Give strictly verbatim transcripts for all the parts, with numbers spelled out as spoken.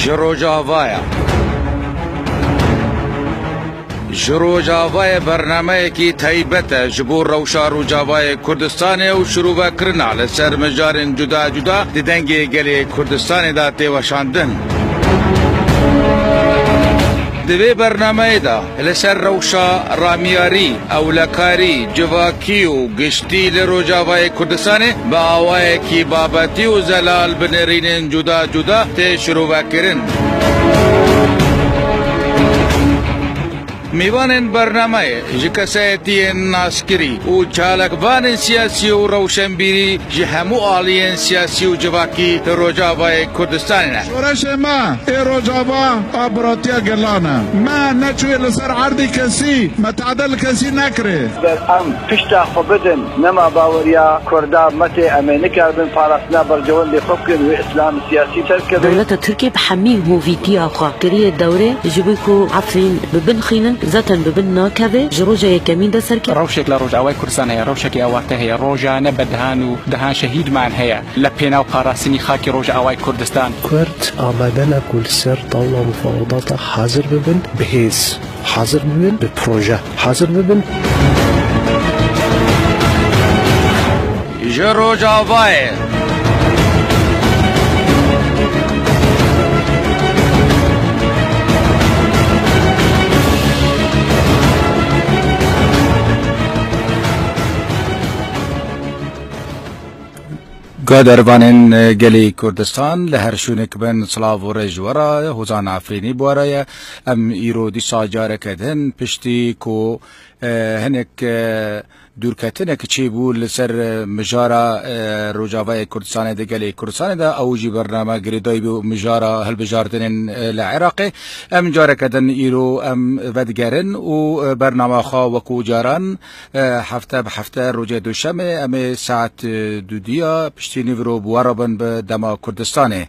Ji Rojavayê. Ji Rojavayê bernameyekî taybet e ji bo rewşa Rojavayê Kurdistanê û şirove kirina li ser mijarên cuda cuda di dengê gelê Kurdistanê de tê weşandin. Di vê bernameyê de li ser rewşa ramiyarî, ewlekarî, civakî û giştî li Rojavayê Kurdistanê bi awayekî babetî û zelal bi nerînên cuda cuda tê şirovekirin. Mêvanên bernameyê ji kesayetiyên naskirî û çalakvanên siyasî û rewşenbîrî ji hemû aliyên siyasî û civakî li Rojavayê Kurdistanê ne. Şoreşê me ê Rojava a biratiya gelan e. Me neçûye li ser erdê kesî, me tehdê li kesî nekirê. Ger em pişta xwe bidin, nema baweriya Kurda me tê, em ê nikaribin parastina berjewendê xwe bikin, wê îslam siyasî derkeve. Dewleta Tirkiyê bi hemî hovîtiya xwe kiriye dewrê, ji bo ku Efrîn bi bin xînin, zaten bi bin nakeve, ji roja yekemîn de serkeve. Rewşek li Rojavayê Kurdistan heye, rewşekê awarte heye, rojane bi dehan û dehan şehîdman heye li pênav parastinî xakê Rojavayê Kurdistan. Kurd amade ne ku li ser tawla mufawedata hazir bibin, bi hêz hazir bibin, bi proje hazir bibin. Ji Rojavayê. Guhdarvanên, e, gelê Kurdistan li her şûnek bin, silav û rêz ji we re, Hozan Efrînî bi we re ye. Em îro dîsa careke din piştî ku, e, hinek, e, dûrketinek çêbû li ser, e, mijara, e, Rojavayê Kurdistanê di gelê Kurdistanê de, ew jî bername girêdayî bû mijara hilbijartinên, e, li Iraqê. Em careke din îro em vedigerin û, e, bernama xwe wekû caran E, hefte bi hefte rojê duşemê em ê saet, e, dudiya piştî nîvro bi we re bin bi dema Kurdistanê.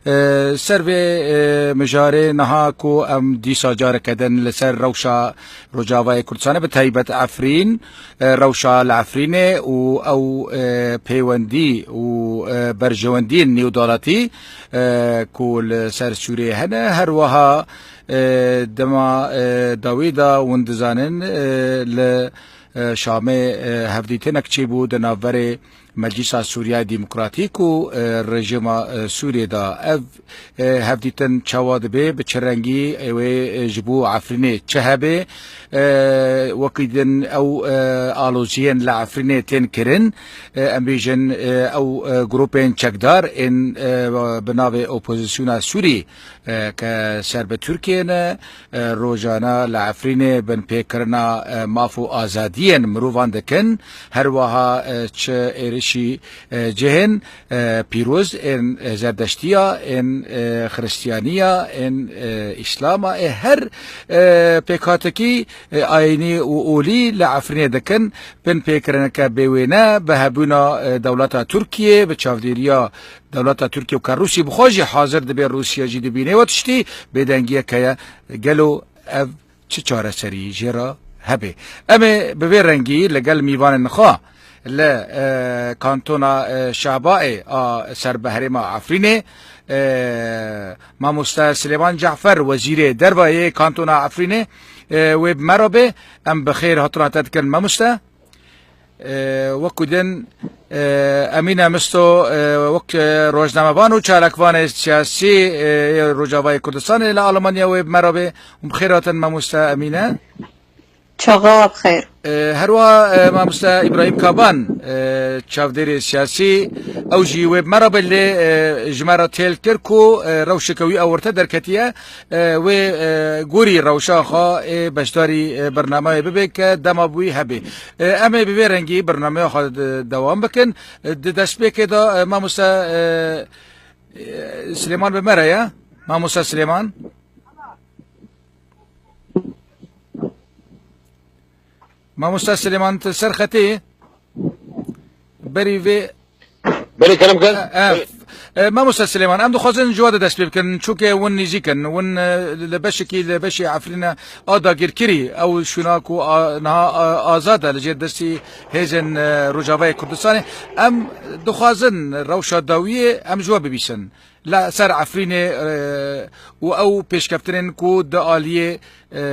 E, ser vê, e, mijarê niha ku em dîsa careke din li ser rewşa Rojavayê Kurdistanê bi taybet Efrîn, e, rewşa li Efrînê û ew, e, pêwendî û, e, berjewendiyên nêwdelatî, e, ku li ser Sûriyê hene, her wiha, e, dema, e, dawî de hûn dizanin, e, li e, Şamê, e, hevdîtinek çêbû di navberê Meclisa Sûriya Demokratîk û, e, rejîma, e, Sûriyê de. Ev, e, hevdîtin çawa dibe, bi çi rengî, e, wê, e, ji bo Efrînê çi hebe, e, wekî din ew, e, aloziyên li Efrînê tên kirin, e, em bêjin, e, ew, e, grûpên çekdar ên, e, bi navê Opozisyona Sûrî, e, ke ser bi Tirkiyê ne, e, rojane li Efrînê binpêkirina, e, maf û azadiyên mirovan dikin, her wiha, e, çi êrişî, e, cihên, e, pîroz ên, e, zerdeştiya, ên, e, xiristiyaniya, ên, e, îslama, ê her, e, pêkhatekî, e, ayînî û olî li Efrînê dikin, binpêkirineke bêwêne bi hebûna, e, dewleta Tirkiyê, bi çavdêriya dewleta Tirkiye û ke Rûsya bi xwe jî hazir dibe, Rûsya jî dibîne we tiştî bêdengiyek heye. Gelo ev çi çareserî jê re hebe? Em ê bi vê rengî li gel mîvanên xwe li, e, kantona, e, Şabaê a ser bi herêma Efrînê, e, mamoste Silêman Cafer, wezîrê derve yê kantona Efrînê, e, wê bi me re be. Em bi xêr hatina te dikin mamoste. E, wekî din, e, Emîne Misto, e, wek, e, rojnamevan û çalakvanê siyasî, e, yê Rojavayê Kurdistanê li Almanya wê bi me re be. Hûn bi xêr hatin mamoste Emîne. Çaxa we bi xêr. E, her wiha, e, mamoste Îbrahîm Kaban, e, çavdêrê siyasî, ew jî wê bi me re be lê, e, ji me re têl kir ku, e, rewşeke wî ewarte derketiye. E, wê, e, gorî rewşa xwe ê beşdarî, e, bernameyê bibe ke dema bi wî hebe. E, em ê bi vê rengî bernameya xwe de-, dewam bikin. E, di destpêkê de, e, mamoste, e, e, Silêman bi me re ye. Mamoste Silêman. Mamoste Silêman, tu ser xetê yî? Berî vê Belê, kerem kir. E, e, e, mamoste Silêman, em dixwazin ji we de dest pê bikin, çunke hûn nêzîk in, hûn, e, li beşekî, li beşê Efrîne a dagirkirî, ew şûna ku a, niha, a, azad e li jêr destî hêzên, e, Rojavayê Kurdistanê. Em dixwazin rewşa dawiyê em ji we bibîsin. La ser Efrînê, e, û ew pêşkeftinên ku di aliyê, e,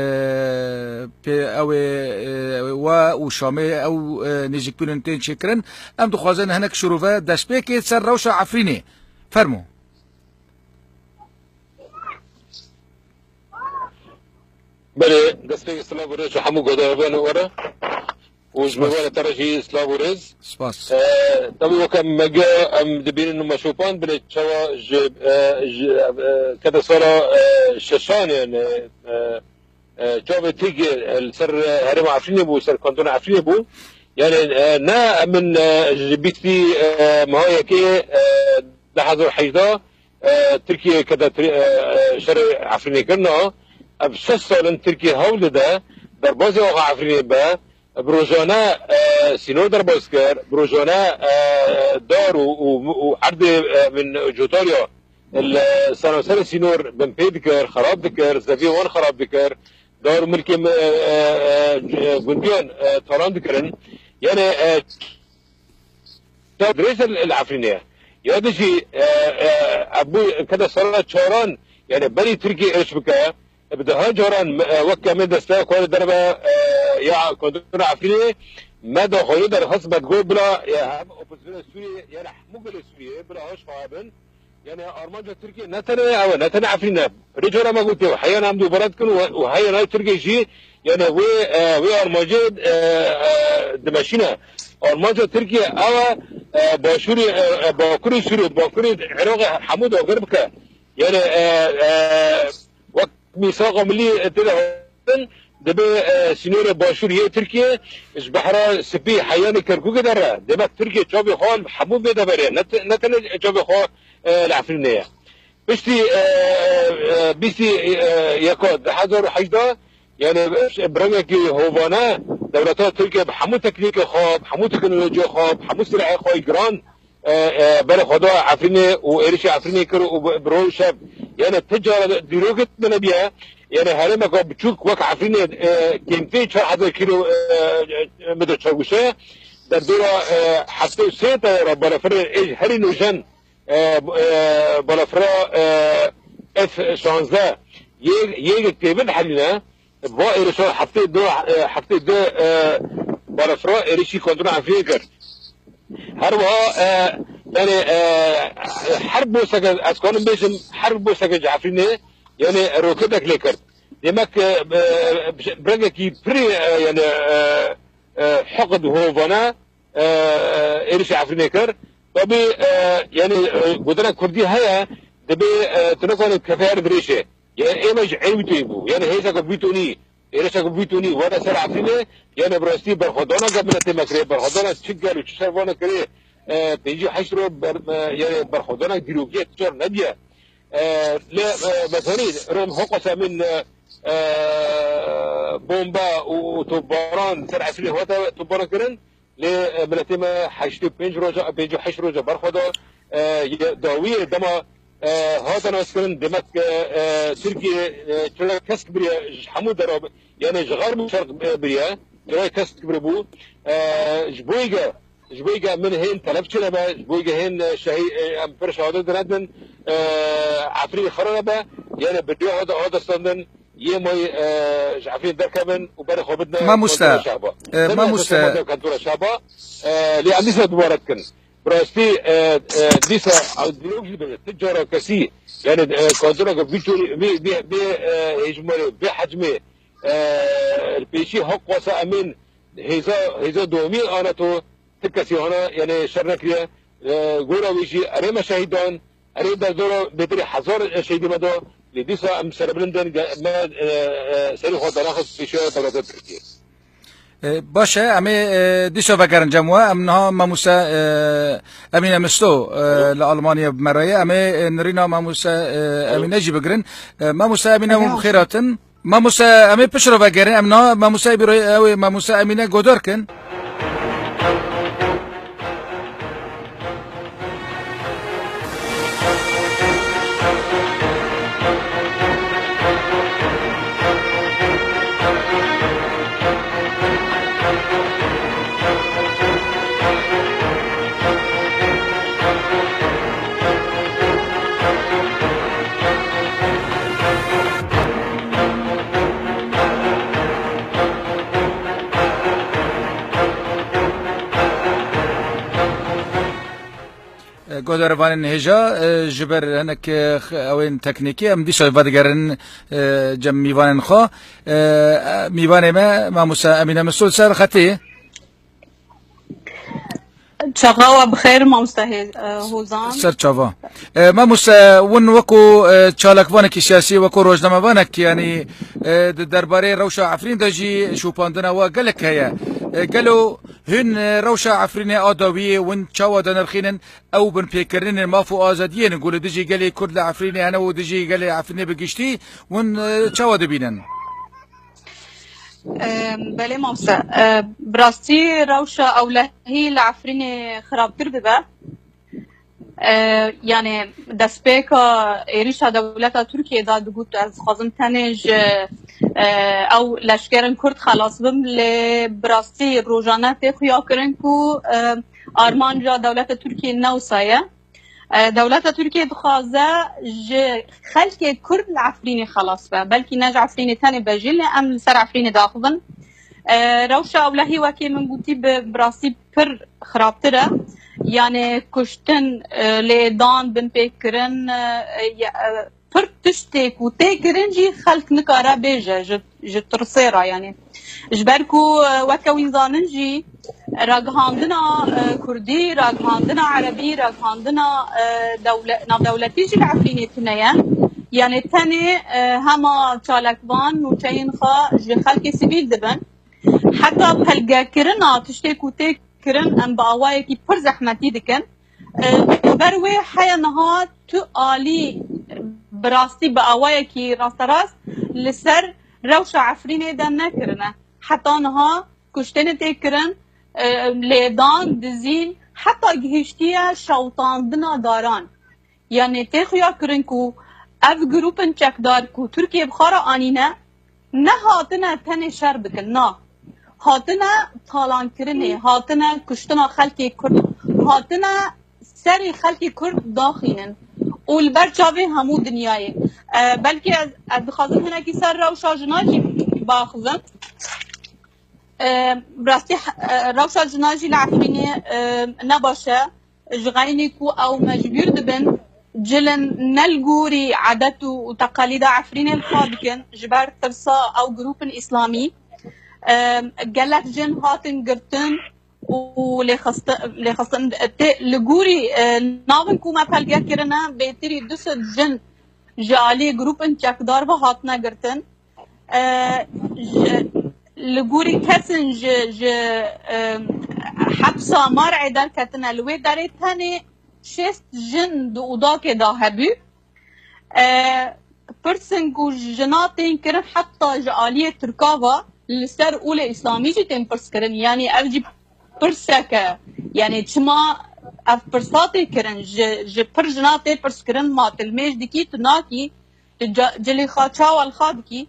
pê-, ew ê, e, we û Şamê ew, e, nêzîkbûnên tên çêkirin. Em dixwazin hinek şirove destpêkê ser rewşa Efrînê. Fermo. Belê, destpêkê silav û rêz ji hemû guhdarvanê we re û ji mêvanê te re jî silav û rêz. Spas. Ee, tabî weke me ge em dibînin û me şopan, belê çawa ji, e, ji, e, kete sala, e, şeşan, yani, e, e, çavê Tirkiyê, e, li ser, e, herêma Efrînê bû, ser kantona Efrînê bû. Yani, e, ne min, e, ji bîstî, e, meha yekê, e, du hezar hejdeh, e, Tirkiye kete Tri-, e, e, şerê Efrînê kirina. Ev şeş sal in Tirkiye hewl dide derbazê axa Efrînê be. Bi rojane, e, sînor derbas kir, bi rojane, e, dar û, û, û erdê, e, min cotariya li seranserê sînor binpê dikir, xerab dikir, zeviyê wan xerab dikir, dar û milkê, e, e, e, gundiyan, e, talan dikirin. Yani, e, Dirêj li, li Efrînê ye. Ya di jî, e, e, ev bû kete sala çaran, yani berî Tirkiye êrîş bike, bi deha caran, e, wek em ê desteya xwe li derve, e, ya kantona Efrînê, me daxwazî derxist me digot bila, e, hem opozisyona Sûriyê, yani hemû gelê Sûriyê bila aş xwe hebin. Yani armanca Tirkiye ne tenê ew e, ne tenê Efrîn e. Rê cara me gotê, heya em dubare dikin û, û heya navê Tirkiye jî, yani wê, e, wê armancê, e, e, dimeşîne. Armanca Tirkiye ew e, e, başûrê, e, e, bakurê Sûriyê, bakurê Iraqê hemû dagir bike. Yani, e, e, wek mîsaqa milî tê de hatin, dibê, e, sînorê başûr yê Tirkiye ji Behra Spî heyanê Kerkûkê dere. Demek Tirkiye çavê xwe hemû vê deverê, ne te-, ne tenê çavê xwe, e, li Efrînê ye. Piştî, e, e, bîstî, e, yeka du hezar û hejdeh, yani, bi rengekî hovane, dewleta Tirkiye bi hemû teknîkê xwe, bi hemû teknolojiya xwe, bi hemû silahê xwe giran, e, e, berê xwe da Efrînê û êrişî Efrînê kir û bi, bi roj û şev, yani, ti cara dîrokê de nebiye, yani, herêmeke biçûk wek Efrînê, e, kêmtî çar hezar kîlo, e, e, metre çargûşe, derdora, e, heftê û sê teyara balafirê ê herî nûjen, e, e, balafira, e, F şazdeh yê, yê têvin helîne. Va êrişa heftê du, e, heftê du, e, balafira êrişî kantona Efrînê kir. Her wiha, e, yani, e, her boseke, ez kanim bêjim, her boseke ji Efrînê, yani, roketek lê kir. Demek, e, e, bi rengekî pirî, e, yani, e, e, hiqd û hovane, e, êrişa Efrînê kir. Tabî, e, yani, e, gotina Kurdî heye, dibê, e, tu nikanî kefê her dirêj e. Yani, ême ji ên wî tûyî bû. Yani, hêzeke wî tûnî, êrişeke wî tûnî were ser Efrînê, yani, bi rastî berxwedaneke miletê me kirê, berxwedana çi gel û çi şervane kirê, e, pêncî heşt roj ber-, e, yani, berxwedanek dîrokî ye, tu car nebiye. E, lê, e, me zanî, rem hoqas emîn, e, e, bomba û topbaran ser Efrînê hate topbaran kirin. Lê, e, miletê me heştê û pênc roja, pêncî û heşt roja berxwe da, e, ye, dawiyê dema, e, hate naskirin, demek, e, e, Tirkiye, e, çira kesk biriye ji hemû dera, yani ji xerb û şerq, e, biriye, çira kesk biribû. E, ji bo yê ge, ji bo yê ge min hên telef çênebe, ji bo yê ge hên, e, şehî-, e, em pir şehadet dinedin, e, Efrînê xira nebe, yani bi dê hate, hate standin, Yê may, e, ji Efrîn derkevin û berê xwe bidine Mamoste, Kantora Şehba. E, Demê Mamoste. Kantora Şehba, e, lê em dîsa dubare dikin. Bi rastî, e, e, dîsa, e, dîrok jî bêje. Ti cara kesî, yani, e, kantoreke vî çorî, vî, vî, vî, e, hêjmarê, vî hecmê, e, li pêşî haq wasa emên hêza, hêza domî aneto, ti kesî hana, yani, şer nekiriye. E, gora wî jî erê me şehîdan, Erê, derdora bêtirî hezar şehîdê me da, lê dîsa em serebilind in, ge-, me, e, e, serê xwe danaxist pêşiya dewleta Tirkiyê. E, baş e, em ê, e, dîsa vegerin cem we. Em niha Mamoste, e, Emîne Misto, e, Alo. Li Almanya bi me re ye. Em ê, e, nirîna Mamoste, e, Alo. Emîne jî bigirin. E, Mamoste Emîne, hûn bi xêr hatin. Mamoste, em ê piştre vegerin, em na Mamoste bîroyê ew ê Mamoste Emîne godor kin. Guhdarvanên hêja, e, ji ber hinek, e, x-, ewên teknîkî em dîsa vedigerin, e, cem mîvanên xwe. E, e, mîvanê me, Mamoste Emîne Misto li ser xetê. Çaxa we bi xêr, mamoste Hê-, e, Hozan. Ser çava. E, mamoste, win wekû, e, çalakvanekî siyasî, wekû rojnamevanek, yanî, e, di derbarê rewşa Efrîn de jî şopandina we gelek heye. E, gelo hûn, e, rewşa Efrînê a dawiyê win çawa dinirxînin? Ew binpêkirinên maf û azadiyên ku li dijî gelê Kurd li Efrînê hene û dijî gelê Efrînê bi giştî, win, e, çawa dibînin? Em, belê mamoste. E, bi rastî rewşa ewlehî li Efrînê xirabtir dibe. E, yani destpêka êrîşa dewleta Tirkiyê de digot, ez dixwazim tenê ji, e, ew leşkerên Kurd xelas bim, lê bi rastî rojane tê xuyakirin ku, e, armanca dewleta Tirkiyê ne wisa ye. E, dewleta Tirkiyê dixwaze ji xelkê Kurd li Efrînê xelas be. Belkî ne ji Efrînê tenê be jî, lê em li ser Efrînê diaxivin. E, rewşa ewlehî wekî min gotî bi, bi rastî pir xirabtir e. Yani kuştin, e, lêdan, binpêkirin, e, e, ya, e, pir tiştê ku tê kirin jî xelk nikare bêje ji, ji tirsê re, yani. Ji ber ku, e, weke wî zanin jî, ragihandina, e, kurdî, ragihandina erebî, ragihandina, e, dewle-, navdewletî jî li Efrînê tune ye. Yani tenê, e, hema çalakvan nûçeyên xwe ji xelkê sivîl dibin. Heta pelgekirina tiştê ku tê kirin, em bi awayekî pir zehmetî dikin. E, ji ber wê heya niha tu alî bi rastî bi awayekî rasterast li ser rewşa Efrînê de nekirine. Heta niha kuştinê tê kirin, e, lêdan, dizîn, heta gihiştiye şewitandina daran. Yani tê xuya kirin ku ev grûpên çekdar ku Tirkiye bi xwe re anîne, ne hatine tenê şer bikin, na. Hatine talankirinê, hatine kuştina xelkê Kurd, hatine serê xelkê Kurd daxînin û li ber çavê hemû dinyayê. E, belkî ez, ez dixwazim hinekî ser rewşa jinan jî biaxivim. E, bi rastî, e, rewşa jinan jî li Efrînê, e, ne baş e. Ji xeynî ku ew mecbûr dibin cilin ne li gorî edet û, û teqalîda Efrînê li xwe dikin, ji ber tirsa ew grûpin îslamî. E, gelek jin hatin girtin û lêxistin, lêxistin tê li gorî, e, navin ku me pelge kirine, bêtirî du sed jin ji alî grûpin çekdar ve hatine girtin. E, ji, li gorî kesin ji, ji, e, hepsa Mar'ê derketine, li wê derê tenê şêst jin di odakê de hebû. E, pirsin ku jina tên kirin heta ji aliyê Tirka ve li ser olê Îslamî jî tên pirs kirin. Yanî ev jî pirsek e. Yanî çima ev pirsa tê kirin? Ji, ji pir jina tê pirs kirin, ma tu limêj dikî, tu nakî, tu ca-, cilê xwe çawa li xwe dikî?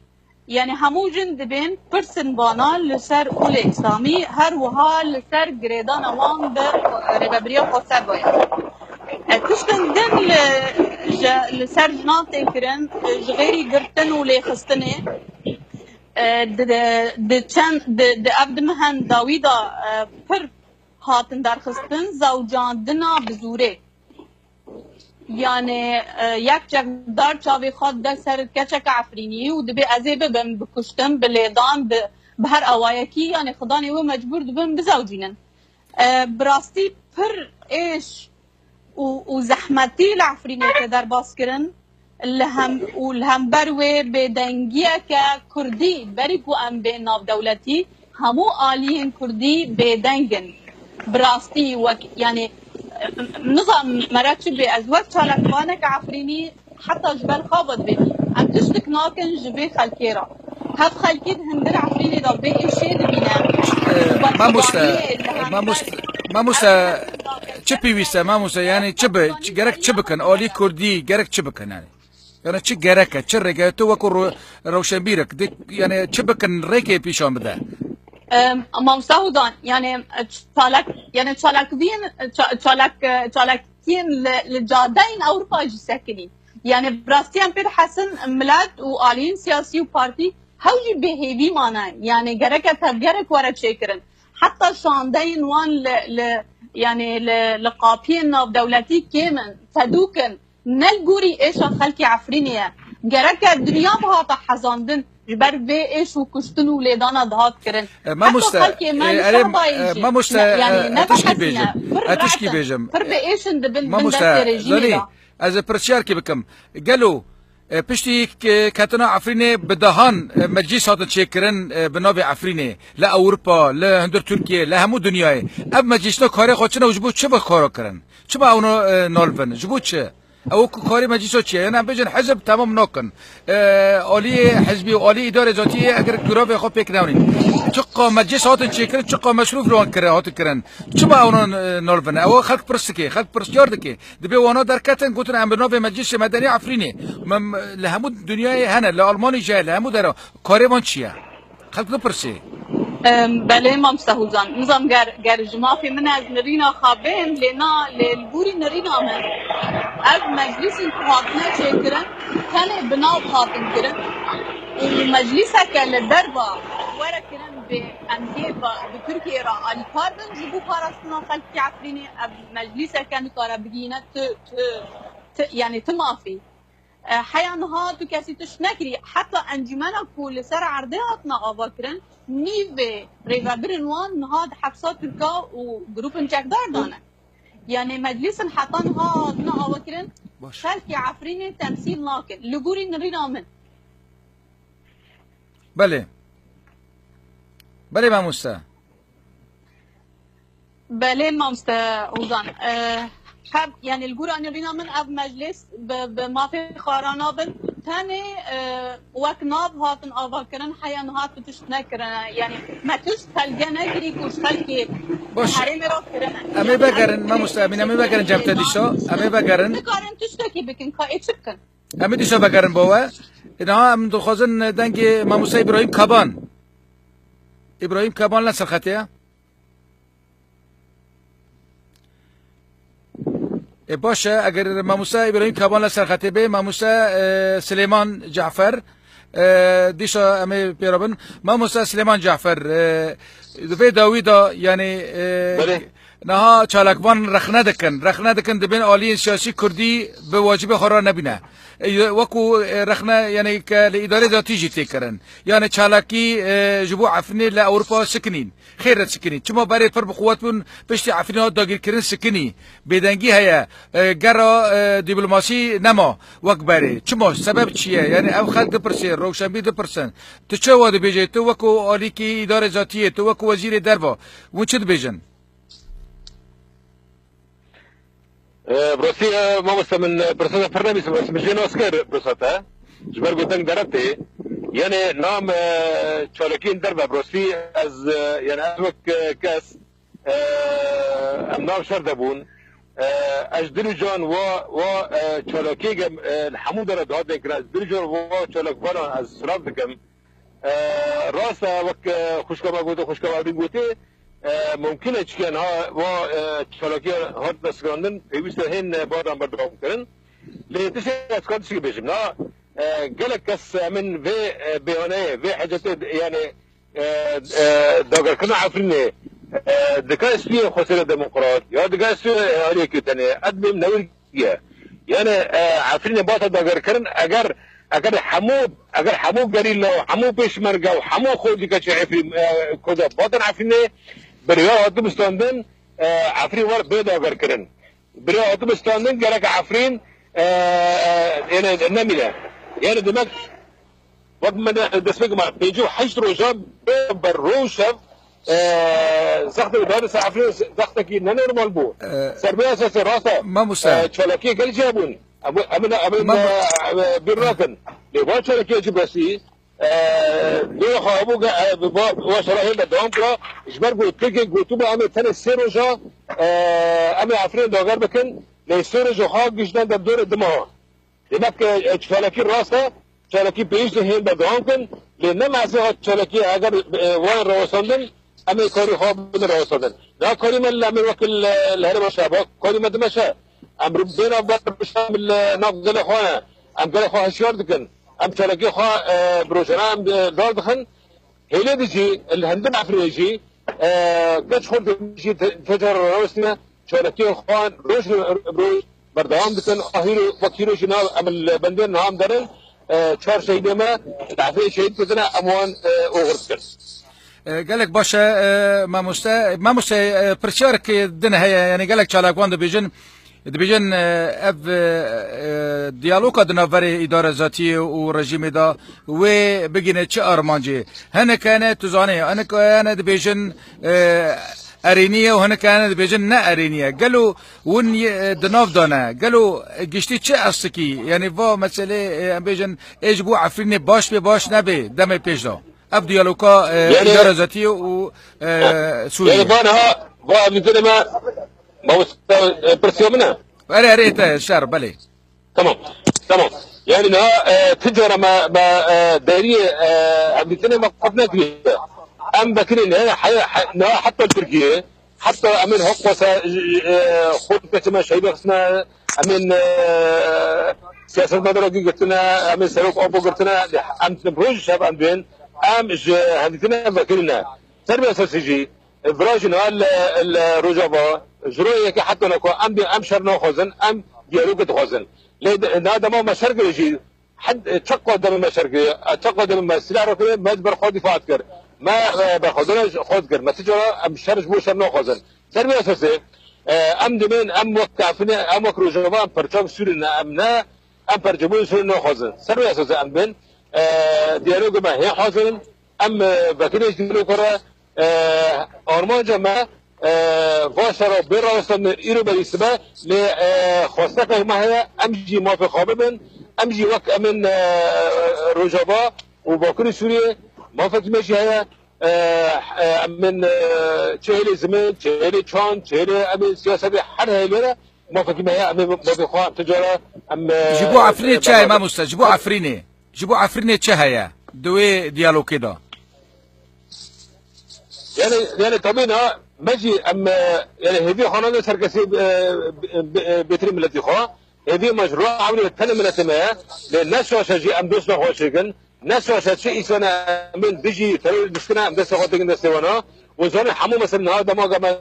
Yani hemû jin dibên pirsin vana li ser olê Îslamî, her wiha li ser girêdana wan bi rêvebiriya Xweser ve ye. E, tiştin din li, ji, li ser jinan tê kirin, e, ji xêrî girtin û lêxistinê, e, di, di, di çend, di, di ev di mehen dawî de, e, pir hatin derxistin, zewcandina bi zûrê. Yani, e, yek çekdar çavê xwe dide ser keçeke Efrînî û dibê ez ê bibim, bikuştim, bi lêdan, bi, bi her awayekî, yani xidanê wê mecbûr dibin bizewcînin. E, bi rastî pir êş û, û zehmetî li Efrînê te derbas kirin. Li hem, û li hember wê bêdengiyeke Kurdî, berî ku em bên navdewletî, hemû aliyên Kurdî bêdeng in. Bi rastî wek, yani, nizam mere çi bê, ez wek çalakvanek Efrînî heta ji ber xwe vedibêm. Em tiştik nakin ji vê xelkê re. Hev xelkî di hundir Efrînê de vê êşê dibîne. Ee, mamoste, mamoste, mamoste, çi pêwîst e, mamoste? Yani çi bi, çi, gerek çi bikin? Alî Kurdî gerek çi bikin yani? Yani çi gerek e, çi rêke? Tu wekû ro-, rewşenbîrek, di, yani çi bikin, rêkê pîşan bide? Em, mamoste Hudan, yani, e, çalak, yani çalakviyên, ça-, çalak, e, çalakiyên li, li cadeyên Ewropa jî sekinî. Yani bi rastî em pê dihesin milet û aliyên siyasî û partî hew jî bêhêvî mane. Yani gereke tevgerek were çêkirin. Heta şandeyên wan li, li, yanî li, li qapiyên navdewletî kêm in, fedûk in. Ne li gorî êşa xelkê Efrînê ye. Gereke dinya bihata hezandin ji ber vê êş û kuştin û lêdana dihat kirin. E, mamoste, Heta xelkê me e, li erê, Şehbayê e, jî mamoste, ne, yanî e, ne ez tişkî bêjim. Pir Ez tişkî rehet in. Bêjim. Pir bi êş in dibin bin Mamoste, destê rejîmê zanî, de. Ez ê pirsiyarkê bikim. Gelo, e, piştî ke-, ketina Efrînê bi dehan, e, meclîs hatin çêkirin, e, bi navê Efrînê, li Ewropa, li hundir Tirkiye, li hemû dinyayê. Ev meclîsna karê xwe çi ne û ji bo çi bi kara kirin? Çima ew no-, e, nalvin? Ji bo çi? Ew ku karê meclîsa çi ye? Yanî em bêjin hizb temam nakin. E, aliyê hizbî û aliyê îdarê zatiyê eger giravê xwe pêk newîn. Çiqa meclîs hatin çêkirin, çiqa meşrûf li wan kire, hatin kirin. Çima ew no-, e, nalvin? Ew xelk pirs dike, xelk pirsyar dike. Dibê wana derketin, gotin, "Em bi navê Meclîsê Medenî Efrînê." Me, me, li hemû dinyayê hene, li Almanî jî heye, li hemû dera. Karê van çi ye? Xelk bipirsê. Em, belê, mamoste Hozan. Nizam ger, ger ji mafê min ez nirîna xwe bêm, lê na, lê li gorî nirîna min. Ev meclîsên ku hatine çêkirin, tenê bi nav hatin kirin. Û meclîseke li derva were kirin bê em hê ba-, bi Tirkiyeyê re alîkar bin ji bo parastina xelkê Efrînê, ev meclîseke nikare bigihîne tu, tu, tu, yanî tu mafî. E, heya niha tu kesî tişt nekirî. Heta encûmena ku li ser erdê hatine avakirin, nîvê rêvebirên wan niha di hepsa Tirka û grûpên çekdar de ne. Yanî meclîsên heta niha hatine avakirin, Baş. xelkê Efrînê temsîl nakin. Li gorî nirîna min. Belê. Belê mamoste. Belê mamoste Ozan. E, heb, yanî li gora nirîna min ev meclis bi, bi mafê xwe re nabin. Tenê, e, wek nav hatin avakirin, heya niha tu tişt nekirine. Yanî me tişt felge negirî ku ji xelkê Baş. herêmê re kirine. Em ê vegerin, mamoste Emîn, em ê vegerin cem te dîsa. Em ê vegerin. Nikarin tiştekî bikin, ka ê çi bikin? Em ê dîsa vegerin bo we. Niha em dixwazin dengê mamoste Îbrahîm Kaban. Îbrahîm Kaban ne ser xetê ye? E, baş e, eger mamoste Îbrahîm Kaban li ser xetê bê, mamoste, e, Silêman Cafer, e, dîsa em ê pê re bin. Mamoste Silêman Cafer, e, di vê dawî de, yanî, e, Belê. niha çalakvan rexne dikin. Rexne dikin dibên aliyên siyasî kurdî bi wacibê xwe re nebîne. E, wekû, e, rexne, yanî ke li îdarê zatî jî tê kirin. Yanî çalakî, e, ji bo Efrînê li Ewropa sikinîn. Xêr re sikinî. Çima berê pir bi quwet bûn, piştî Efrîna dagirkirin sikinî. Bêdengî heye. E, gera, e, dîplomasî nema wek berê. Çima? Sebeb çi ye? Yanî ev xelk dipirsê, rewşenbîr dipirsin. Tu çawa dibêjê? Tu wekû alîkî îdarê zatiyê, tu wekû wezîrê derva. Hûn çi dibêjin? E, bi rastî, e, mamoste min, e, pirsata pir nebîsim, ez min jê nas kir pirsa te. Ji ber ku deng deretê. Yanê nam, e, çalakiyên derve bi rastî ez, e, yanî ez wek, e, kes, e, em nav şer de bûn. E, ez dil û can wa, wa, e, çalakiyê ge, e, li hemû dere dihat deng kirin. Ez dil û can wa çalakvanan ez silav dikim. E, rast e, wek, e, xwişka me gote, xwişka me Evîn gote, e, mumkin e çiken ha, wa, e, çalakiya hat vesigandin, pêwîst e hên, e, badan berdewam kirin. Lê tiştek ez kan tiştekî bêjim. Na, e, gelek kes, e, min vê, e, bêhaneyê, vê hecetê, yani, e, e, dagerkirina Efrînê, e, dika stûyê Xwesêrê Demokrat, ya dika stûyê aliyekî tenê, ez bêm newir ye. Yani, e, Efrînê bata dagerkirin, eger, eger hemû, eger hemû gerîla, hemû pêşmerge û hemû xwedî keçê Efrîn, e, Kurda batin Efrînê, bi rêya hatibû standin, e, Efrîn wer bê dagerkirin. Bi rêya hatibû standin, gerek Efrîn, e, e, yani nemîne. Yani demek, Wek min destpêk me pêncî û heşt roja ber roj şev, e, zextekî dane ser Efrînê, zextekî ne normal bû. E, Ser vê esasê rast e, Mamoste. E, çalakiyê gelek jî hebûn. Em, em, em, em, Mam- e, e, bîr nakin. Lê van çalakiyê jî besî, e, dê xwe hebû ge-, e, bi va-, va şerahê de dewam kira. Ji ber ku Tirkiyê gotû be em ê tenê sê roja, e, em ê Efrînê dager bikin. Lê sê roja xwe giştine de dorê dima. Demek ki, e, çalakî rast e, çalakî pêwîst e hên berdewam kin, lê ne mehsê hat çalakî eger, e, wayên rawestandin, em ê karî xwe bidin rawestandin. Na karî me li em ê wekî li, li herêma Şehba, karî me dimeşe. Em rû-, bê navber bişem li nav gelê xwe ne. Em gelê xwe hişyar dikin. Em çalakî xwe, e, bi rojane em, e, dal dixin. Hêlê di jî, li hindin Efrînê jî, e, geç xurt jî te-, tecar rawestine, çalakiyên xwan roj bi roj berdewam dikin. Ahîro wek hîro jî nav em li bendên niha em derin, e, çar şehîdê me, dehfê şehîd kirtine, em wan, e, oxir dikin. E, gelek baş e, e, mamoste. Mamoste, e, pirsyarek din heye, yani gelek çalakvan dibêjin, dibêjin, e, ev, e, e, diyaloga di navberê îdare zatiyê û rejîmê de wê bigîne çi armancê? Hinek hene, tu zanî, hinek hene dibêjin, e, erênî ye û hinek hene dibêjin ne erênî ye. Gelo hûn yê, e, di nav de ne? Gelo, e, giştî çi estikî? Yani va meselê, e, em bêjin, ê ji bo Efrînê baş bê, baş nebe demê pêş de? Ev diyaloga, e, Yani, îdare zatiyê û, e, Sûriyê. Yani van ha, va evlîtinê me, mamoste, e, pirsiya min e? Erê, erê, te şer, belê. Tamam, tamam. Yani niha, e, ti cara me, me, e, deriyê, e, evlîtinê me qet nekiriye. Em vekirî ne, he-, he-, niha heta Tirkiye, heta em ên hok wasa, e, xwe keçime şehîd xistine, em ên, e, siyasetmedara girtine, em ên serok apo girtine, em roj şev em dibên, em ji evlîtinê vekirî ne. Ser vê esasî jî, Vira jî niha li, li Rojava, ji royê yekê heta nako em dê, em şer naxwazin, em diyalogê dixwazin. Lê di, niha dema me şer kir jî, hed, çeqa demê me şer kir, çeqa demê me silah rakir, me ji ber xwe dîfa dikir. Me, e, berxwedana ji xwe dikir. Me ti cara em şer ji bo şer naxwazin. Ser vê esasê, e, em dibên, em wek Efrînê, em wek Rojava, em perçavê Sûriyê ne, em ne, em perçavê Sûriyê naxwazin. Ser vê esasê em bên, e, diyalogê me hê hazir in. Em, e, vekirê ji dîroka re, e, armanca me, e, va şera bê rawestandin îro berî sibe, lê, e, xwesteke me heye, em jî mafê xwe bibin, em jî wek em ên, e, Rojava û Bakurê Sûriyê mafekî me jî heye, e, e, em ên, e, çi hêlê zimin, çi hêlê çand, çi hêlê em ên siyasetê her hêlê re mafekî me heye, em ê mafê xwe em ti cara em, e, Ji bo Efrînê e, çi heye bernadin. Mamoste? Ji bo Efrînê. Ji bo Efrînê çi heye di wê diyalogê de? Yani, yani tabii na, me jî em, e, yani hêvî xwe nadin ser kesî, e, be-, be-, bêtirî miletî xwe. Hêvî me ji ro ewlê tenê miletê me ye. Lê ne şaşe jî em dost nexweşê kin. Ne şaşe çi îsana em ên dijî terorê dişkine, em destê xwe têkin destê wana. Û zanî hemû mesela niha dema me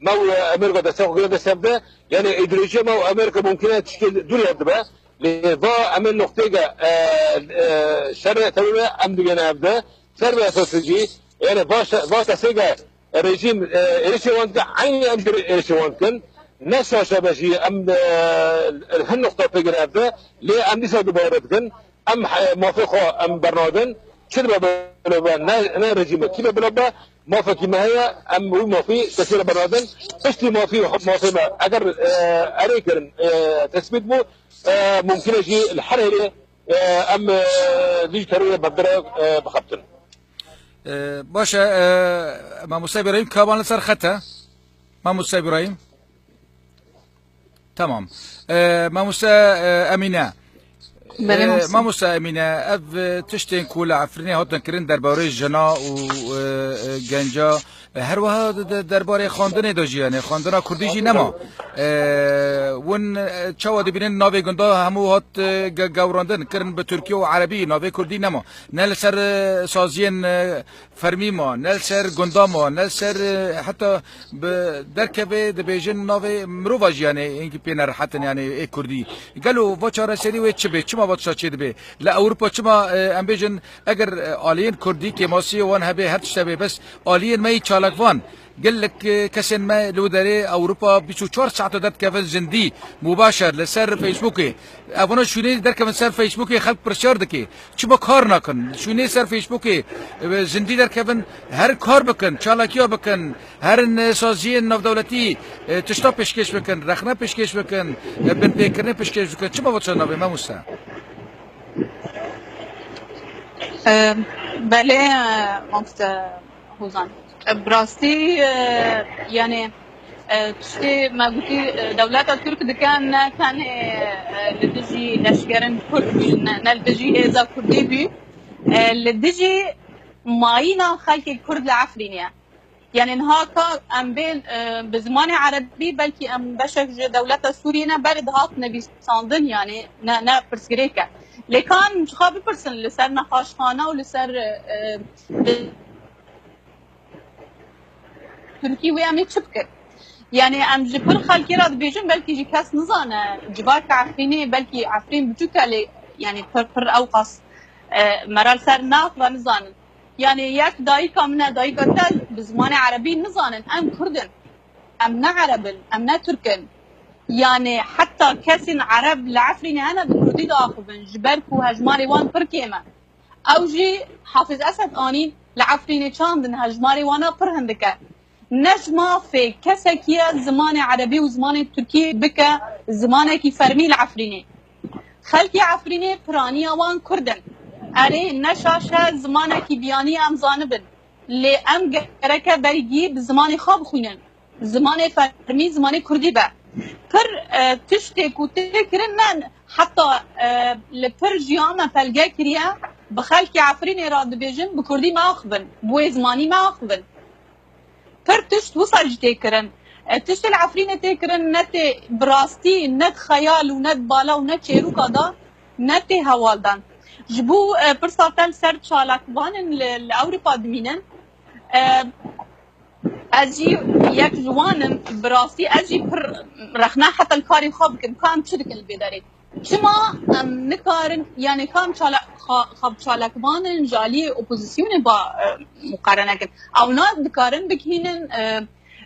me û Amerîka destê xwe girê destê hev de, yani îdeolojiya me û Amerîka mumkin e tiştê dûrî hev dibe. Lê va em ê noqtêke, e, e, şerê terorê em digihîne hev de. Ser vê esasî jî, yani va şe-, va kesêke rejîm, e, êrişê wan dike, eynî em jî êrişê wan dikin. Ne şaşe be jî em, e, hin noqta pê girê hev de. Lê em dîsa dubare dikin. Em he-, mafê xwe em bernadin. Çi dibe bila be, ne, ne rejîm e, kî be bila be, mafekî me heye, em wî mafî kesê re bernadin. Piştî mafî, mafê me eger, e, erê kirin, e, tesbît bû, e, mumkin e jî li her hêlê, e, em, e, dijî terorê berdire, e, bixebtin. E, baş e, e, Mamoste Îbrahîm Kaban li ser xet e. Mamoste Îbrahîm. Tamam. E, mamoste, e, Emîne. Belê, E, mamoste. Mamoste Emîne, ev, e, tiştên ku li Efrînê hatin kirin derbarê jina û, e, e, genca, e, her wiha de, de, derbarê xwendinê de jî, yani xwendina kurdî jî nema. E, win, e, çawa dibînin navê gunda hemû hat, e, ge-, gewrandin, kirin bi tirkî û erebî, navê kurdî nema. Ne li ser, e, saziyên, e, fermî ma, ne li ser gunda ma, ne li ser, e, heta bi derkeve dibêjin navê mirova jî, yani, hinkî pê nerehet in, yani, ê kurdî. Gelo va çareserî wê çi bê? Çima va tişta çê dibe? Li Ewropa çima, e, em bêjin, eger, e, aliyên kurdî kêmasiyê wan hebe, her tişt hebe, bes aliyên me yî çalakvan, gelek, e, kesên me li wê derê Ewropa bîst û çar saeta derdikevin zindî, mubaşer, li ser Facebookê. Evana şûnê derkevin ser Facebookê, xelk pirsyar dike. Çima kar nakin? Şûnê ser Facebookê, e, zindî derkevin, herin kar bikin, çalakiya bikin, herin, e, saziyên navdewletî, e, tişta pêşkêş bikin, rexne pêşkêş bikin, e, binpêkirinê pêşkêş bikin. Çima va tişta nabê, mamoste? E, belê, e, mamoste Hozan. E, bi rastî, e, yani, e, tiştê me gotî, e, dewleta Tirk dike ne tenê, e, li dijî leşkerên Kurd bû, ne, ne li dijî hêza Kurdî bû. E, li dijî mayîna xelkê Kurd li Efrînê ye. Yani niha ka em bên, e, bi zimanê erebî belkî em beşek ji dewleta Sûriyê ne berê dihat nivîsandin, yani ne, ne pirsgirêk e. Lê ka em ji xwe bipirsin li ser nexaşxane û li ser, e, li Tirkî wê em ê çi bikin? Yani em ji pir xelkê re dibêjin, belkî jî kes nizane, civaka Efrînê, belkî Efrîn biçûk e lê, yani pir pir ew qas, e, me re li ser naxive, nizanin. Yani yek dayika min e, dayika te bi zimanê erebî nizanin, em kurd in. Em ne ereb in, em ne tirk in. Yani heta kesên ereb li Efrînê hene bi kurdî diaxivin, ji ber ku hejmarê wan pir kêm e. Ew jî Hafiz Esed anîn li Efrînê çandin, hejmarê wana pir hindik e. Ne ji mafê kesekî ye zimanê erebî û zimanê tirkî bike zimanekî fermî li Efrînê. Xelkê Efrînê piraniya wan kurd in. Erê, ne şaş e zimanekî biyanî em zanibin. Lê em gereke bergî bi zimanê xwe bixwînin. Zimanê fermî zimanê kurdî be. Pir, e, tiştê ku tê kirin ne heta, e, li pir jiyan me pelge kiriye, bi xelkê Efrînê re dibêjin bi kurdî me axivin, bi wê zimanî me axivin. Pir tişt wisa jî tê kirin. E, tiştê li Efrînê tê kirin ne tê bi rastî, ne di xeyal û ne di bala û ne çêrûka de, ne tê hewaldan. Ji bo, e, pirsa te li ser çalakvanên li, li Ewropa dimînin. E, ez jî yek ji wan im, bi rastî ez jî pir rexne heta li karên xwe bikim, ka em çi dikin li vê derê. Çima em nikarin, yani ka em çala-, xa-, xwe bi çalakvanên ji aliyê opozisyonê ba, e, muqarene kin. Ewna dikarin bigihînin, e,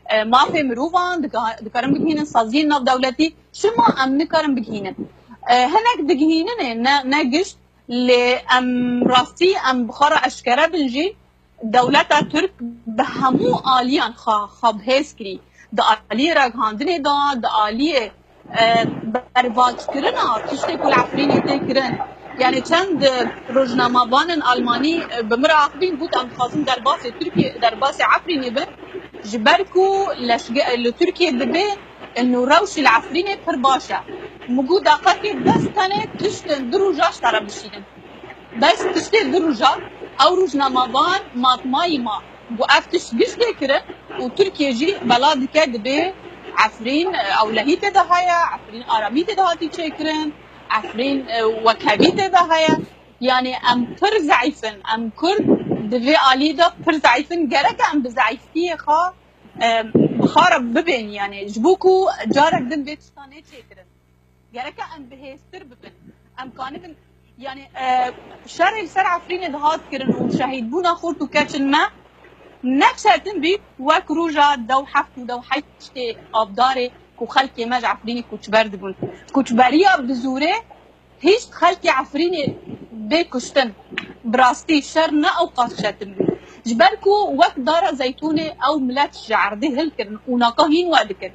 e, mafê mirovan, dika-, dikarin bigihînin saziyên navdewletî. Çima em nikarin bigihînin? E, hinek digihînin ê, ne, ne gişt, lê em rastî em bi xwe re eşkere bin jî, dewleta Tirk bi hemû aliyan xwe, xwe bi hêz kirî. Di aliyê ragihandinê de, di aliyê, e, bervakirina tiştê ku li Efrînê tê kirin. Yani çend, e, rojnamevanên Almanî, e, bi min re axivîn, got, em dixwazin derbasê Tirkiye, derbasê Efrînê bin. Ji ber ku leşge-, li Tirkiye dibe, nûrewşî li Efrînê pir baş e. Min got, deqekê bes tenê tiştên du roja ji te re bişînin. Bes tiştê du roja, ew rojnamevan matmayî ma. Got, ev tişt giş tê kirin û Tirkiye jî bela dike, dibê Efrîn, e, ewlehî tê de heye, Efrîn aramî tê de hatî çêkirin, Efrîn, e, wekhevî tê de heye. Yani em pir zeîf in, em Kurd di vê alî de pir zeîf in. Gerek em bi zeîftiyê xwe, e, bi xwe re bibên, yani ji bo ku carek din vê tişta nêçêkirin. Gereke em bihêztir bibin. Em kanibin, yani, e, şerê li ser Efrînê dihat kirin û şehîdbûna xort û keçên me ne çetin bî, wek roja dew heft û dew heştê Avdarê ku xelkê me ji Efrînê koçber dibûn. Koçberiya bi zorê hişt xelkê Efrînê bê kuştin. Bi rastî şer ne ew qas çetin bû. Ji ber ku wek dara zeytûnê ew milet ji erdê hilkirin û naka hîn we dikin.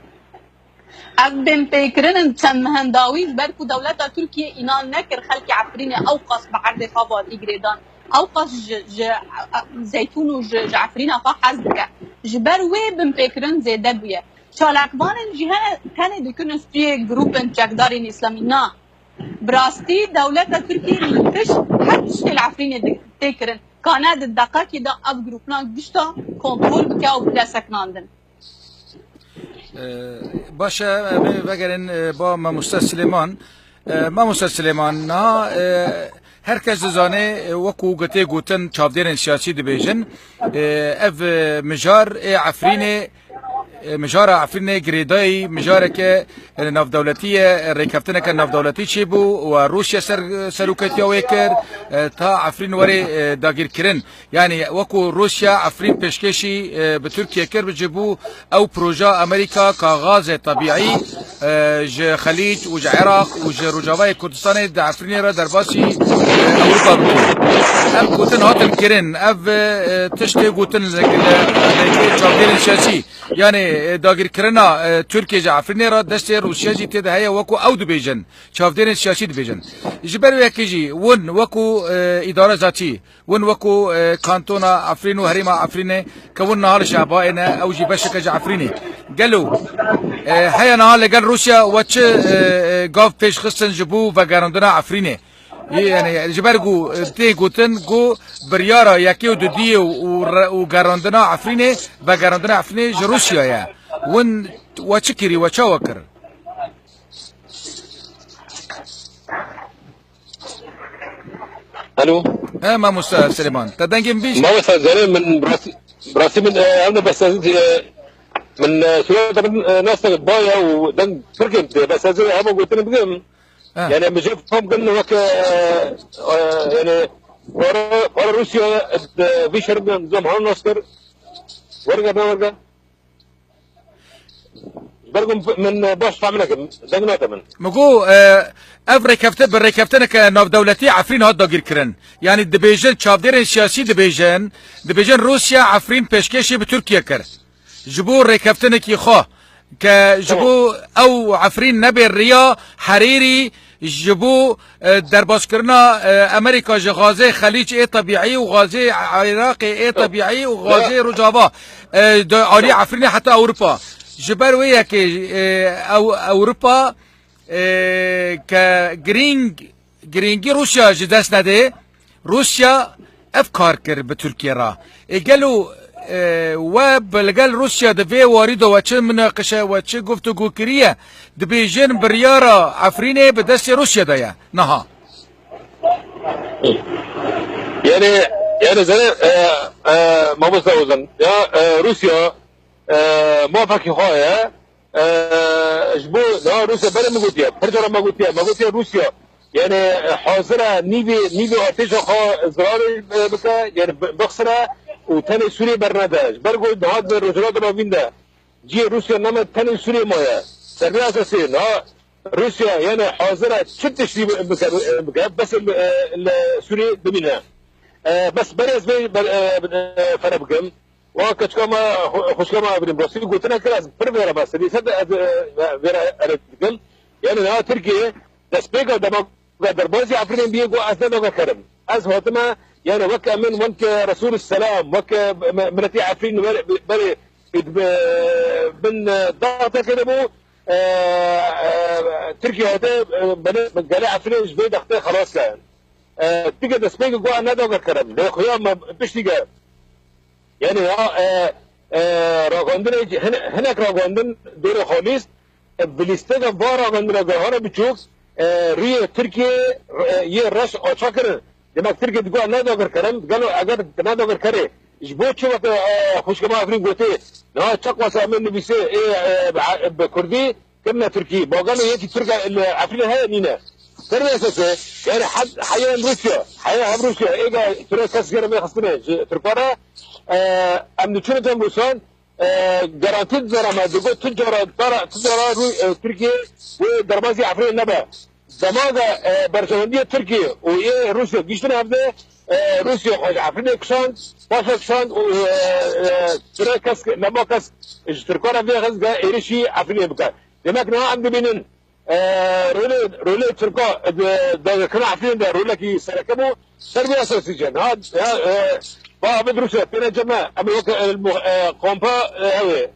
Ev binpêkirin in çend mehin dawî, ji ber ku dewleta Tirkiyê înan nekir xelkê Efrînê ew qas bi erdê xwe hatî girêdan. Ew qas ji, ji, e, e, zeytûn û ji, ji Efrîna xwe hez dike. Ji ber wê binpêkirin zêde bûye. Çalakvanên jî hene tenê dikirin stûyê grûpên çekdarên îslamî. Na. Bi rastî dewleta Tirkiyê li pişt her tiştê li Efrînê di-, tê kirin. Ka ne di deqekê de ev grûpnan gişta kontrol bike û bide sekinandin. E, baş e, em ê vegerin, e, ba Mamoste Silêman. E, Mamoste Silêman, niha, e, her kes dizane, e, wekû tê gotin çavdêrên siyasî dibêjin, e, ev, e, mijar ê Efrînê, e, mijara Efrînê girêdayî mijareke, e, navdewletî ye, e, rêkeftineke navdewletî çêbû û Rûsya ser, seroketiya wê kir, e, ta Efrîn were, e, dagîrkirin. Yani wekû Rûsya Efrîn pêşkêşî, e, bi Tirkiye kir, ji bo ew proja Amerîka ka gazê tebîî, e, ji Xelîc û ji Iraq û ji Rojavayê Kurdistanê di Efrînê re derbasî, e, Ewropa bike. Ev gotin hatin kirin, ev, e, tiştê gotin li, li, li çavdêrên siyasî. Yani, e, dagirkirina, e, Tirkiye ji Efrînê re destê Rûsya jî tê de heye, wekû ew dibêjin, çavdêrên siyasî dibêjin. Ji ber wê yekê jî win wekû, e, îdare zatî, win wekû, e, kantona Efrîn û herêma Efrînê ke win niha li Şehbayê ne, ew jî beşeke ji Efrînê. Gelo, e, heye niha li gel Rûsya we çi, e, e, gav pêş xistin ji bo vegerandina Efrînê? Yê, yani, ji ber ku, e, tê gotin ku biryara yekê û dudiyê û, û re-, û gerandina Efrînê, vegerandina Efrînê ji Rûsya ye. Win we çi kirî, we çawa kir? Alo. He, mamoste Silêman. Te dengê min bihîst? Mamoste Zerê, min bi rastî, bi rastî min, e, ew ne behsa, e, Min, e, sureta min, e, nas nekir, baya û deng pir kêm tê. Bes ez ê hema gotinê bikim. Ha. Yani, min jê fam kirin weke, e, e, yani, para, para Rûsya, e, vî şerm zam han nas kir. Werge, ne werge? Ji ber ku min, min baş fehm nekim, deng nate min. Min got, e, ev rêkeftin bi rêkeftineke navdewletî Efrîn hat dagîrkirin. Yanî dibêjin, çavdêrên siyasî dibêjin, dibêjin Rûsya Efrîn pêşkêşî bi Tirkiye kir. Ji bo rêkeftinekî xwe ke ji Tamam. bo ew Efrîn nebe riya Herêrî, ji bo, e, derbaskirina, e, Amerîka ji gazê Xelîc ê tebîî û gazê Iraqê ê Tamam. tebîî û Ya. gazê Rojava, e, de alî Tamam. Efrînê heta Ewropa. Ji ber wê yekê, e, ew, Ewropa, e, ke girîng, girîngî Rûsya ji dest nede, Rûsya ev kar kir bi Tirkiye re. Ê gelo, e, we bi, li gel Rûsya di vê warî de we çi minaqişe, we çi guftûgû kiriye? Dibêjin biryara Efrînê bi destê Rûsya de ye. Niha. Yani, yani zere, e, e, mamosta Ozan, ya, e, Rûsya, e, mafekî xwe ye, e, ji bo, ya, Rûsya berê min gotiye, pir cara me gotiye, me gotiye Rûsya, yani, e, hazir e, nîvê, nîvê artêşa xwe zirar, e, bike, yani, bi-, bixsire û tenê Sûriyê bernede. Ji ber ku niha di Rojhilata Navîn de cihê Rûsya nema tenê Sûriyê maye. Ser vê esasê niha Rûsya, yani, hazir e çi tiştî bike, bike, bes, e, li Sûriyê bimîne. E, bes berê ez vê ber-, e, e, fere bikim. Wa keçika me, xwe-, xwişka me Evîn, rastî gotina kir, ez pir vê re bes, sedî sed ez, e, vê re ere dikim. Yani niha Tirkiye destpêka dema derbazî Efrînê bîye, got ez ne dagirker im. Ez hatime, yani weke min, weke Resûl Selam, weke me-, miletî Efrîn ber-, berê, bi-, bin, e, daxteke de bû, e, e, Tirkiye hate, e, bene-, gelê Efrînê ji vê dextê xelas kirin. E, Tirkiye destpêkê got ez ne dagirker im. Lê xuya me piştî ge Yani ya, e, e, ragandinê, hin-, hinek ragandin dêrê xalîs, e, bi lîsteke va ragandina gehara biçûk, e, rûyê Tirkiye, e, yê reş aça kirin. Demek Tirkiye digot ne dagir kirin, gelo eger ne dagir kerê, ji bo çi weke, e, xwişka me Evîn gotê, niha çeq wesa min nivîsê, ê, e, bi, bi kurdî, kirine Tirkî. Bagano yekî Tirk li Efrînê heye nîne. Ser vê esasê, yani he-, heya Rûsya, heya hev Rûsya, êga tura kes gere vê xistine ji Tirka re, e, em diçûne cem Rûsan, e, garantî didere me, digot tu cara, tu cara, tu cara Rû-, e, Tirkiye wê derbazî Efrînê nebe. Dema de, e, berjewendiya Tirkiye û ê Rûsya gihiştin hevde, e, Rûsya xwe ji Efrînê kişand, paşa kişand û, e, e, tura kes, nema kes ji Tirka re vê xist ge êrişî Efrînê bike. Demek niha em dibînin, e, rolê, rolê Tirka, e, di dagirkirina Efrînê de rolekî sereke bû. Ser vê esasî jî niha, ya, e, ba Ahmed Rûsya têne cem me, em ê weke, e, mu-, e, kompa, e, ew ê,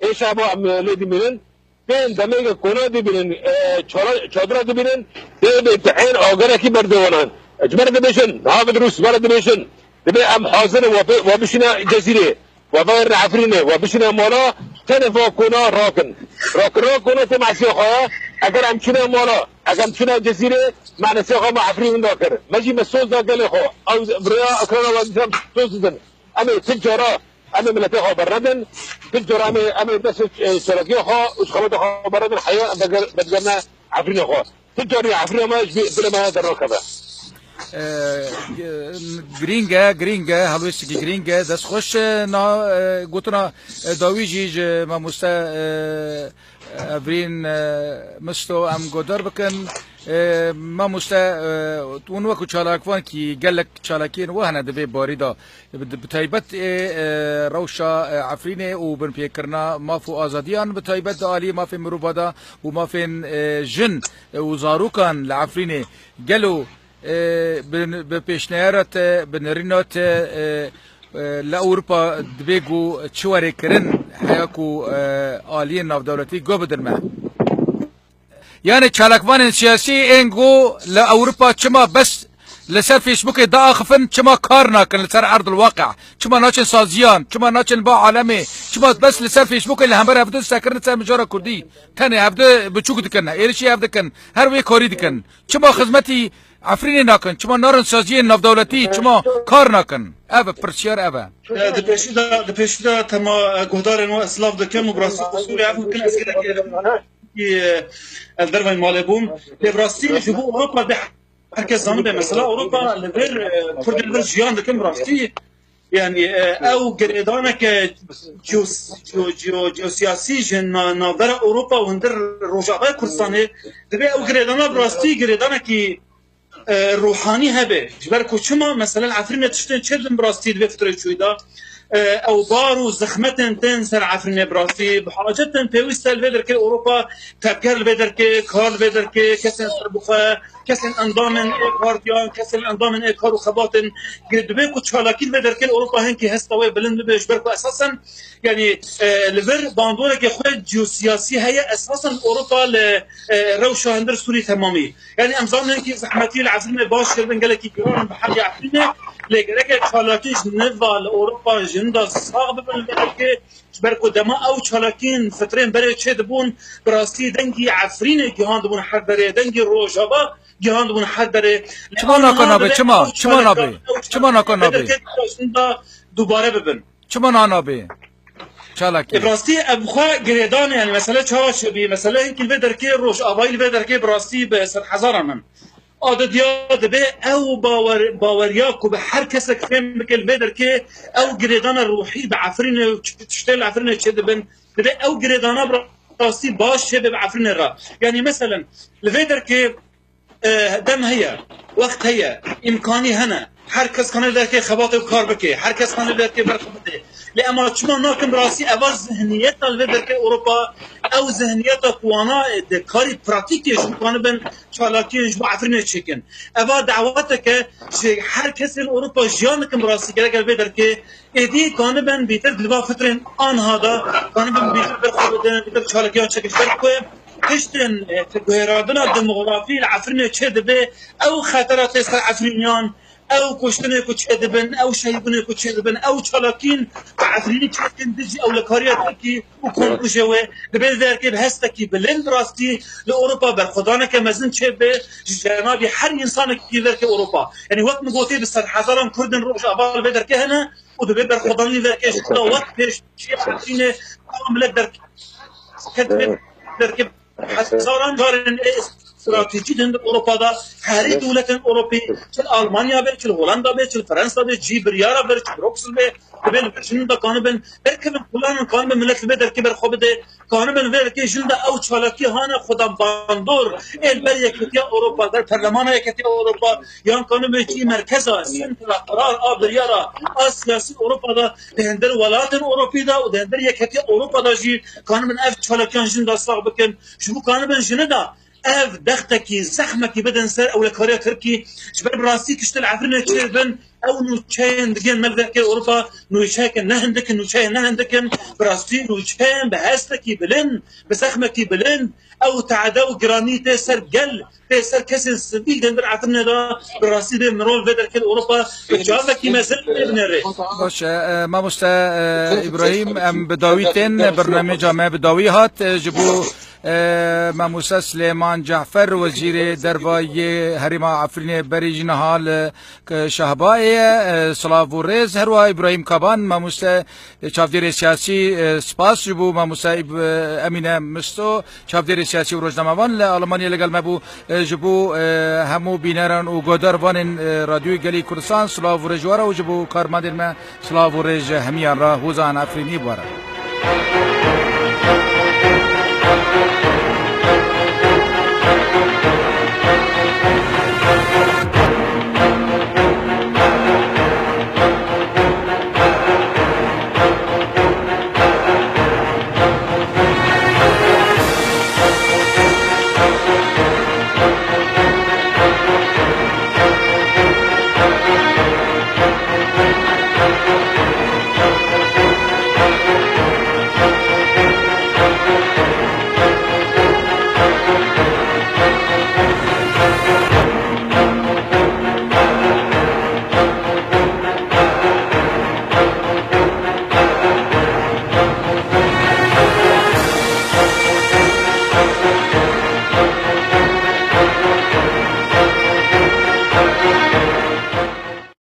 e, ê şehba em lê dimînin. Tên demê ke kona dibînin, e, çala-, çadira dibînin, dê bê ti ên agerekî berdewanan. E, ji me re dibêjin, niha Ahmed Rûs, ji me re dibêjin. Dibê em hazir in, we bi-, we bişîne Cezîrê. Wa vegerin Efrînê, wa bişîne mala, tenê va kona rakin. Rakirina kona tê masiya xwe ye. Eger em çûne mala, eger em çûne Cezîrê, me nesiya xwe me Efrîn winda kir. Me jî me soz da gelê xwe. Ew bi rêya ekrana we dîsa soz didin. Em ê tu cara, em ê miletê xwe bernedin. Tu cara em ê, em ê dest, e, çalakiya xwe û ji xebata xwe bernedin. Heya em veger-, vedigerne Efrînê xwe. Tu carî Efrîna me ji vî dilê me dernakeve. E, girîng e, girîng e, helwêstekî girîng e, dest xweş, e, na, e, gotina, e, dawî jî ji mamoste, e, Evrîn, e, Misto em godar bikin. E, mamoste, e, hûn wekî çalakvan kî gelek çalakiyên we hene di vê barî de. Bi, bi taybet ê, e, rewşa, e, Efrînê û binpêkirina maf û azadiyan, bi taybet di aliyê mafên mirova de û mafên, e, jin, e, û zarokan li Efrînê. Gelo, e, bi, bi pêşniyara te, bi nerîna te, e, e, li Ewropa dibê ku çi were kirin, heya ku, e, aliyên navdewletî guh bidin me? Yani çalakvanên siyasî ên ku li Ewropa çima bes Li ser Facebookê diaxifin, çima kar nakin li ser erdil waqe? Çima naçin saziyan? Çima naçin ba alemê? Çima bes li ser Facebookê li hember hevdu sekirin ser mijara kurdî? Tenê hevdu biçûk dikin, êrişî hev dikin, her wê karî dikin. Çima xizmetî Efrînê nakin? Çima narin saziyên navdewletî? Çima kar nakin? Ev e, pirsyar ev e. Di pêşî de, di pêşî de tema, e, guhdarên we silav dikim û bi rastî qusûrê ev bikin, ez gelekî, e, ez dervayî malê bûm. Lê bi rastî ji bo Ewropa de her kes zanibe, mesela Ewropa li vir, e, Kurdên vir jiyan dikin bi rastî. Yani, e, ew girêdaneke ciyos-, ciyo-, ciyo-, ciyosiyasî ji na-, navbera Ewropa û hundir Rojavaya Kurdistanê, divê ew girêdana bi rastî girêdanekî, e, ruhanî hebe. Ji ber ku çima, mesela, li Efrînê tiştên çêdibin bi rastî di vê fitrê çûyî de, e, ew bar û zexmetên tên ser Efrînê bi rastî, bi hacet tên pêwîst e li vê derkê Ewropa tepger li vê derkê, kar li vê derkê, kesên serbixwe, kesên endamên ê partiyan, kesên endamên ê kar û xebatên, divê ku çalakî li vê derkê li Ewropa hinkî hesta wê bilind bibe, ji ber ku esasen, yani, e, li vir bandoreke xwe ciyosiyasî heye, esasen Ewropa li, e, rewşa hundir Sûrî temamî. Yani em zanin hinkî zehmetî li Efrînê baş kirin, gelekî giran in bi hemî Efrînê, lê gereke çalakî ji neva li Ewropa ji hinda sax bibin li vê derkê, ji ber ku dema ew çalakiyên fitrên berê çêdibûn, bi rastî dengî Efrînê gihandibûn her derê, dengî Rojava gihandibûn her derê. Lê Çima aniha nakin nabe? Divê Çima? ew Çima çalaka, nabe? Ew Çima nakin nabe? Derkê de dubare bibin. Çima nanabe? Çalakî. E, bi rastî ev xwe girêdan e, yani mesele çawa çêbî? Mesele hinkî li vê derkê, Rojavayî li vê derkê bi rastî bi sedhezaran in. Adediya divê ew bawer-, baweriya ku bi her kesek fêm bike li vê derkê, ew girêdana ruhî bi Efrînê û ç-, tiştê li Efrînê çêdibin, divê ew girêdana bi rastî baş çêbe bi Efrînê re. Yanî meselen li vê derkê, e, dem heye, wext heye, îmkanî hene. Her kes kane derkê xebatê û kar bike. Her kes kane derkê berxwe bide. Lê ema çima nakin bi rastî eva zihniyeta li vê derkê Ewropa, ew zihniyeta ku wana, e, de karî pratîkê ji bo kanibin çalakiyên ji bo Efrînê çêkin. Eva daweteke ji her kesên Ewropa jiyan dikin bi rastî gerek li vê derkê êdî kanibin bîtir di va fitrên anha de kanibin bîtir berxwe bidin, bîtir çalakiyan çêkin. Ji ber ku tiştên, e, guherandina demografî li Efrînê çêdibe, ew xetera tê ser Efrîniyan, ew kuştinê ku çêdibin, ew şehîdbûnê ku çêdibin, ew çalakîn ku Efrînî çêdikin dijî ewlekariya Tirkî û kombûjê wê, divê li derkê bi hestekî bilind bi rastî li Ewropa berxwedaneke mezin çêbe ji cenabî her însanekî li derkê Ewropa. Yanî wek min gotî, bi sedhezaran Kurdên Rojava li vê derkê hene û divê berxwedanî li derkê ji xwe wek pêşî Efrînê ew milet derkê, derkê Hezaran carên ê stratejî di Ewropa de, herî dewletên Ewropî, çi li Almanya be, çi li Holanda be, çi li Fransa be, cî biryara be, çi Bruksel be, divê li vir jinin de kanibin derkevin, planin kanibin, milet li vê derkê berxwe bide, kanibin vê derkê jin de ew çalakî hane xwedan bandor, ê li ber Yeketiya Ewropa, ber Perlemana Yeketiya Ewropa, yan kanibin cî merkeza, sentra, qerar a biryara a siyasî Ewropa de, di hindir welatên Ewropî de û di hindir Yeketiya Ewropa de jî kanibin ev çalakiyan jin de sax bikin. Ji bo kanibin jine de ev dextekî, zexmekî bidin ser ewlekariya Tirkî, ji ber bi rastî tiştê li Efrînê çêdibin, ew nûçeyên digihên me li derkê Ewropa, nûçeyeke ne hindik in, nûçeyên ne hindik in, bi rastî nûçeyên bi hestekî bilind, bi zexmekî bilind, ew teade û giranî tê ser gel, tê ser kesên sivîl di hundir Efrînê de, bi rastî dê mirov vê derkê li Ewropa bi çavekî mezin lê binêrê. Baş e, e, mamoste, e, Îbrahîm, em bi dawî tên, bernamêja me bi dawî hat, e, ji bo E, Mamoste Silêman Cafer, Wezîrê Derva yê Herêma Efrînê, berî jî niha li, e, Şehbayê ye. E, silav û rêz. Her wiha Îbrahîm Kaban, mamoste, e, çavdêrê siyasî, e, spas ji bo mamoste Îb-, e, Emîne Misto, çavdêrê siyasî û rojnamevan li Almanyê li gel me bû. E, ji bo, e, hemû bîneran û guhdarvanên, e, Radyoyê Gelî Kurdistan, silav û rêz ji we re û ji bo karmendên me silav û rêz ji hemiyan re, hozan Efrînî bi we re.